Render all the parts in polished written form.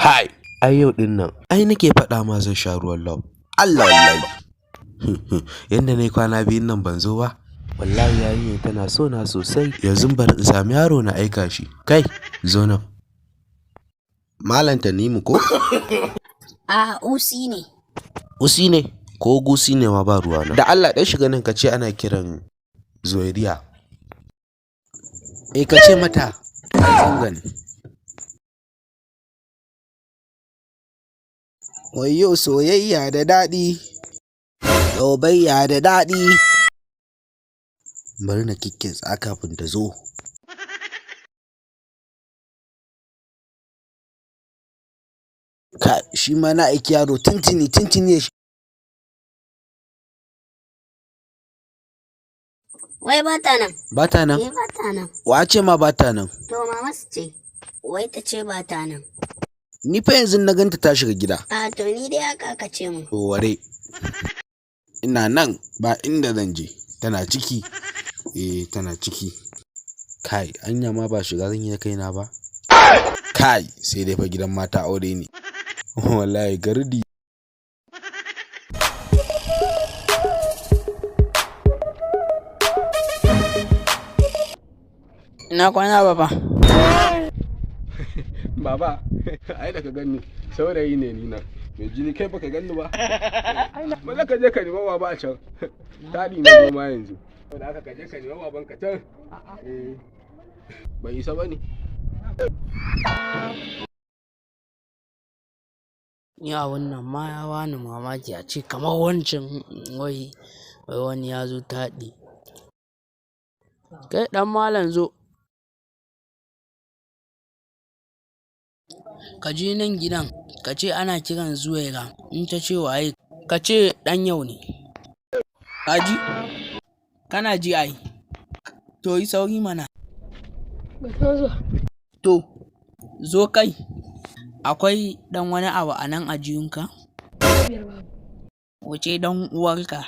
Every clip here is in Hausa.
Kai, ai yau din nan, ai nake faɗa ma zan sha ruwan love. Allah wallahi. Yanda na yi kwana biyun nan ban zo ba. Wallahi yarinyar tana so na sosai. Yanzu bari in sami yaro na aika shi. Kai, zo nan. Malam Tanimu ko? A Usi ne. Usi ne ko Gusi ne ma ba ruwana. Da Allah ɗan shiga nan ka ce ana kiran Zuwairiya. Eh, ka ce mata ai zanga ne. Wayyo, soyayya da daɗi, soyayya da daɗi. Bari na kikkintsa kafin ta zo. Ka shi ma na aiki yaro tuntuni tuntuni ya Wai ba ta nan. Ba ta nan? Eh, ba ta nan. Wa ce ma ba ta nan? To, mama su ce. Wai ta ce ba ta nan. Ni fa yanzu na ganta ta shiga gida. A to, ni dai haka aka ce mun. To ware. Ina nan, ba inda zan je. Tana ciki. Eh, tana ciki. Kai, anya ma ba shiga zan yi da kaina ba. Kai, sai dai fa gidan mata aure ne. Wallahi gardi. Ina kwana, baba. Baba, ai da ka ganni saurayi ne ni nan. Mai jini kai, baka ganni ba. Maza ka je ka nemi baba a can. Taɗi na goma yanzu. Da haka ka je ka nemi baban ka can. Eh, ban isa ba ne. Ni a wannan ma ya bani mamaki, a ce kamar wancan, wai wai wani ya zo taɗi. Kai, ɗan malam, zo. Ka je nan gidan ka ce ana kiran Zuwaira, in ta ce waye, ka ce ɗan yau ne. Ka ji? Kana ji ai. To, yi sauri mana. To, zo kai. Akwai ɗan wani abu a nan a jiyunka? Wuce ɗan uwarka.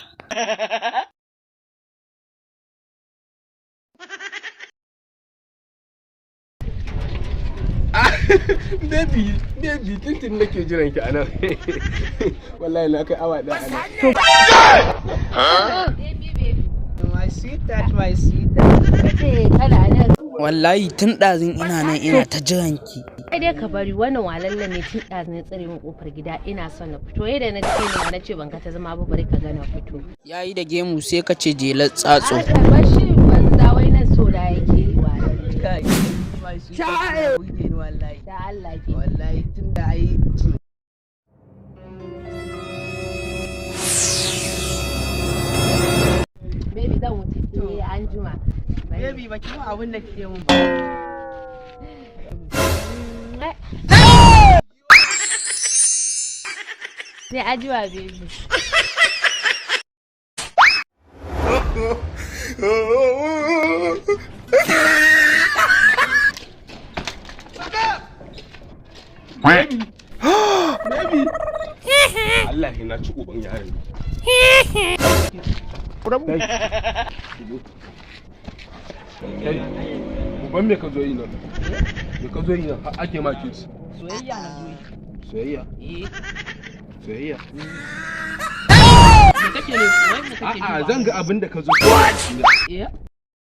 Baby, baby, tuntun nake jiran ki anan. Wallahi na kai awa ɗaya anan. My sweetheart, my sweetheart. Ce kana nan. Wallahi tun ɗazun ina nan ina ta jiran ki. Ai dai ka bari, wannan walallan ne tun ɗazu na tsare min kofar gida, ina son na fito. Yadda na ce ne na ce ban ga ta zama ba, bari ka ga na fito. Yayi da gemu sai ka ce jelar tsatso. A ka bar shi banza, wai nan so da yake yi wa. Kai, my sweetheart, burge ni wallahi. Da Allah ke. Wallahi tun da ai Baby, zan wuce sai an juma. Baby, baki mu abin da kike mun ba. Sai an juma, baby. Baby. Allah na ci uban yaron. Kai. Kai, uban me ka zo yi nan? Me ka zo yi nan? Har ake ma kiss. Soyayya na zo yi. Soyayya? Eh. Soyayya? Me kake ne? Wai me kake A'a, duba? zan ga abin da ka zo. Eh.